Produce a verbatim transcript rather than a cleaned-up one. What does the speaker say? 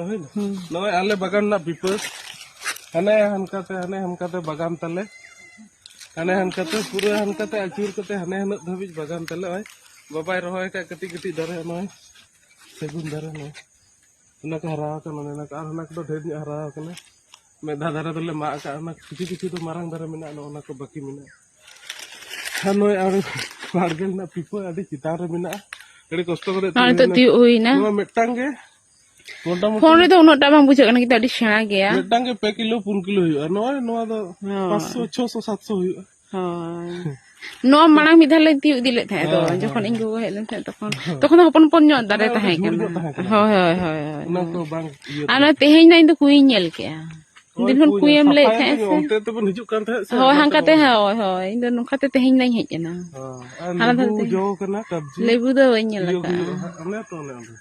ᱦᱩᱭᱱᱟ? ᱦᱩᱸ᱾ ᱱᱚᱜᱼᱚᱭ ᱟᱞᱮ ᱵᱟᱜᱟᱱ ᱨᱮᱱᱟᱜ ᱯᱤᱯᱟᱹ, ᱦᱟᱱᱮ ᱦᱟᱱᱠᱟᱛᱮ, ᱦᱟᱱᱮ ᱦᱟᱱᱠᱟᱛᱮ ᱵᱟᱜᱟᱱ ᱛᱟᱞᱮ, ᱦᱟᱱᱮ ᱦᱟᱱᱠᱟᱛᱮ, ᱯᱩᱨᱟᱹ ᱦᱟᱱᱠᱟᱛᱮ ᱟᱹᱪᱩᱨ ᱠᱟᱛᱮ ᱦᱟᱱᱮ ᱦᱟᱱᱟᱹᱜ ᱫᱷᱟᱹᱵᱤᱡ ᱵᱟᱜᱟᱱ ᱛᱟᱞᱮ᱾ ᱱᱚᱜᱼᱚᱭ ᱵᱟᱵᱟᱭ ᱨᱚᱦᱚᱭ ᱟᱠᱟᱫ ᱠᱟᱹᱴᱤᱡ ᱠᱟᱹᱴᱤᱡ ᱫᱟᱨᱮ, ᱱᱚᱜᱼᱚᱭ ᱥᱮᱜᱩᱱ ᱫᱟᱨᱮ, ᱱᱚᱜᱼᱚᱭ ᱚᱱᱟ ᱠᱚ ᱦᱟᱨᱟ ᱟᱠᱟᱱᱟ, ᱚᱱᱮ ᱚᱱᱟ ᱠᱚ, ᱟᱨ ᱚᱱᱟ ᱠᱚᱫᱚ ᱰᱷᱮᱨ ᱧᱚᱜ ᱦᱟᱨᱟ ᱟᱠᱟᱱᱟ᱾ ᱢᱤᱫ ᱫᱷᱟᱣ ᱫᱟᱨᱮ ᱫᱚᱞᱮ ᱢᱟᱜ ᱟᱠᱟᱫ, ᱚᱱᱟ ᱠᱤᱪᱷᱩ ᱠᱤᱪᱷᱩ ᱫᱚ ᱢᱟᱨᱟᱝ ᱫᱟᱨᱮ ᱢᱮᱱᱟᱜᱼᱟ, ᱱᱚᱜᱼᱚ ᱱᱟ ᱠᱚ ᱵᱟᱹᱠᱤ ᱢᱮᱱᱟᱜᱼᱟ᱾ ᱟᱨ ᱱᱚᱜᱼᱚᱭ ᱟᱨ ᱵᱟᱲᱜᱮ ᱨᱮᱱᱟᱜ ᱯᱤᱯᱟᱹ ᱟᱹᱰᱤ ᱪᱮᱛᱟᱱ ᱨᱮ ᱢᱮᱱᱟᱜᱼᱟ, ᱟᱹᱰᱤ ᱠᱚᱥᱴᱚ ᱠᱟᱛᱮ ᱱᱚᱜᱼᱚᱭ ᱱᱤᱛᱚᱜ ᱛᱤᱭᱳᱜ ᱦᱩᱭᱱᱟ᱾ ᱱᱚᱣᱟ ᱢᱤᱫᱴᱟᱝ ᱜᱮ ᱢᱚᱴᱟᱢᱩᱴᱤ ᱯᱷᱳᱱ ᱨᱮᱫᱚ ᱩᱱᱟᱹᱜ ᱴᱟ ᱵᱟᱝ ᱵᱩᱡᱷᱟᱹᱜ ᱠᱟᱱᱟ, ᱠᱤᱱᱛᱩ ᱟᱹᱰᱤ ᱥᱮᱬᱟ ᱜᱮᱭᱟ᱾ ᱢᱤᱫᱴᱟᱝ ᱜᱮ ᱯᱮ ᱠᱤᱞᱳ, ᱯᱩᱱ ᱠᱤᱞᱳ ᱦᱩᱭᱩᱜᱼᱟ᱾ ᱱᱚᱜᱼᱚᱭ ᱱᱚᱣᱟ ᱫᱚ ᱦᱳᱭ᱾ ᱯᱟᱸᱪᱥᱚ, ᱪᱷᱚᱥᱚ, ᱥᱟᱛᱥᱚ ᱦᱩᱭᱩᱜᱼᱟ᱾ ᱦᱳᱭ᱾ ᱱᱚᱣᱟ ᱢᱟᱲᱟᱝ ᱢᱤᱫ ᱫᱷᱟᱣ ᱞᱮ ᱛᱤᱭᱳᱜ ᱤᱫᱤ ᱞᱮᱫ ᱛᱟᱦᱮᱸᱫ ᱫᱚ, ᱦᱮᱸ, ᱡᱚᱠᱷᱚᱱ ᱦᱮᱸ᱾ ᱤᱧ ᱜᱚᱜᱚ ᱦᱮᱡ ᱞᱮᱱ ᱛᱟᱦᱮᱸᱫ ᱛᱚᱠᱷᱚᱱ, ᱦᱮᱸ᱾ ᱛᱚᱠᱷᱚᱱ ᱫᱚ ᱦᱚᱯᱚᱱ ᱦᱚᱯᱚᱱ ᱧᱚᱜ ᱛᱚᱠᱷᱚᱱ ᱫᱟᱨᱮ ᱫᱚ ᱟᱹᱰᱤ ᱛᱟᱦᱮᱸ ᱡᱷᱩᱲ ᱠᱟᱱᱟ᱾ ᱧᱚᱜ ᱛᱟᱦᱮᱸ ᱠᱟᱱᱟ᱾ ᱦᱳᱭ, ᱦᱳᱭ, ᱦᱳᱭ, ᱦᱳᱭ᱾ ᱚᱱᱟ ᱠᱚ ᱵᱟᱝ ᱤᱭᱟᱹ ᱟᱨ ᱛᱟᱦᱮᱸ ᱱᱚᱣᱟ ᱠᱟᱱᱟ᱾ ᱛᱮᱦᱮᱧ ᱱᱟᱜ ᱤᱧ ᱫᱚ ᱠᱩᱸᱭᱤᱧ ᱧᱮᱞ ᱠᱮᱜᱼᱟ᱾ ᱩᱱ ᱫᱤᱱ ᱠᱷᱚᱱ ᱠᱩᱸᱭᱮᱢ ᱞᱟᱹᱭᱮᱫ ᱛᱟᱦᱮᱸᱫ ᱥᱮ? ᱚᱱᱛᱮ ᱛᱮᱵᱚᱱ ᱦᱤᱡᱩᱜ ᱠᱟᱱ ᱛᱟᱦᱮᱸᱫ ᱥᱮ, ᱦᱳᱭ, ᱚᱱᱟ ᱦᱟᱱᱠᱟᱛᱮ, ᱛᱮᱵᱚᱱ ᱦᱳᱭ, ᱦᱳᱭ᱾ ᱤᱧ ᱫᱚ ᱱᱚᱝᱠᱟ ᱛᱮ ᱛᱮᱦᱮᱧ ᱱᱟᱜ ᱤᱧ ᱦᱮᱡ ᱮᱱᱟ᱾ ᱦᱳᱭ, ᱟᱨ ᱦᱟᱱᱟ ᱞᱮᱵᱩ ᱫᱷᱟᱨᱮ ᱛᱮ᱾ ᱡᱚ ᱠᱟᱱᱟ, ᱠᱟᱵᱽᱡᱤ᱾ ᱞᱮᱵᱩ ᱫᱚ ᱵᱟᱹᱧ ᱧᱮᱞ ᱤᱭᱟᱹ ᱟᱠᱟᱫᱼᱟ᱾ ᱦᱩᱭᱩᱜᱼᱟ ᱦᱟᱸᱜ, ᱚᱱᱮ ᱛᱚ, ᱚᱱᱮ ᱚᱸᱰᱮ᱾